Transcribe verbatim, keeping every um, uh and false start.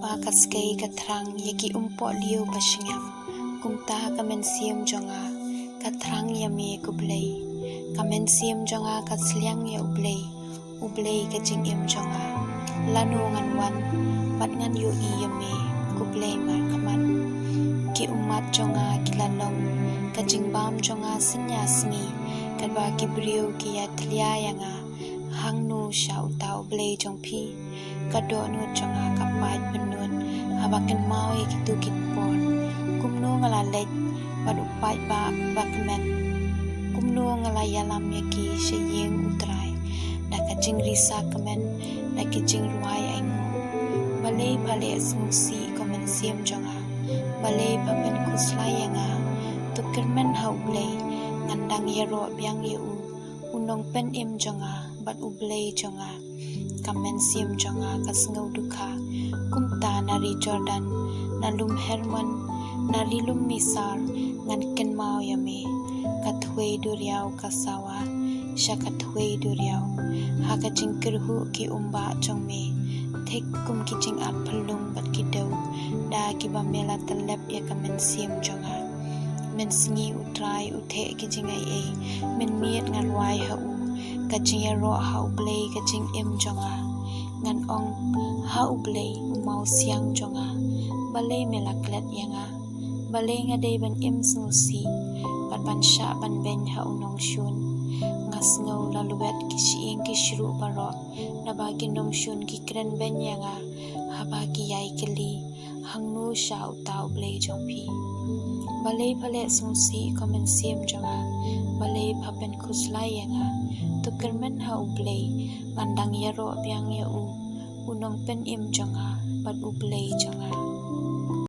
Ka skei ka thrang ïa ki umpohliew ba shngiam, kumta ka mynsiem jong nga ka thrang ïa me ko Blei. Ka mynsiem jong nga ka sliang ïa U Blei, U Blei ka jingim jong nga. Lano ngan wan bad ngan ïohi ïa me ko Blei markhmat. Ki ummat jong nga ki la long ka jingbam jong nga synñia sngi, katba ki briew ki ïatylli ïa nga, hangno sha uta U Blei jong phi? Ka dohnud jong nga ka pait pynnud haba kynmaw ïa kito ki por. Kumno nga la leit bad u paidbah ba kmen? Kumno nga la ïalam ïa ki sha ïing U Trai da ka jingrisa kmen, da ki jingrwai ainguh? Balei pha leh sngewsih ko mynsiem jong nga? Balei pha pynkhuslai ïa nga? To kyrmen ha U Blei, ngan dang ïaroh biang ïa u, u nongpynim jong nga bad U Blei jong nga. Ka mynsiem jong nga ka sngew dukha kumta na ri Jordan, na lum Hermon, na ri lum Misar ngan kynmaw ïa me. Ka thwei duriaw ka sawa sha ka thwei duriaw ha ka jingkyrhuh ki umbah jong me, thik kum ki jingat phyllung bad ki dew da kiba me la tyllep ïa ka mynsiem jong nga. Mynsngi U Trai u theh ki jingaiei, mynmiet nga rwai ha u, ka jingïaroh ha U Blei ka jingim jong nga. Ngan ong ha U Blei u mawsiang jong nga, balei me la klet ïa nga? Balei nga dei ban im sngewsih bad ban shah ban beiñ ha u nongshun? Nga sngew la lwet ki shyieng ki shruh baroh, naba ki nongshun ki kren beiñ ïa nga haba ki ïai kylli, hangno sha uta U Blei jong phi? Balei pha leh sngewsih ko mynsiem jong nga? Balei pha pynkhuslai ïa nga? To kyrmen ha U Blei, ngan dang ïaroh biang ïa u, u nongpynim jong nga bad U Blei jong nga.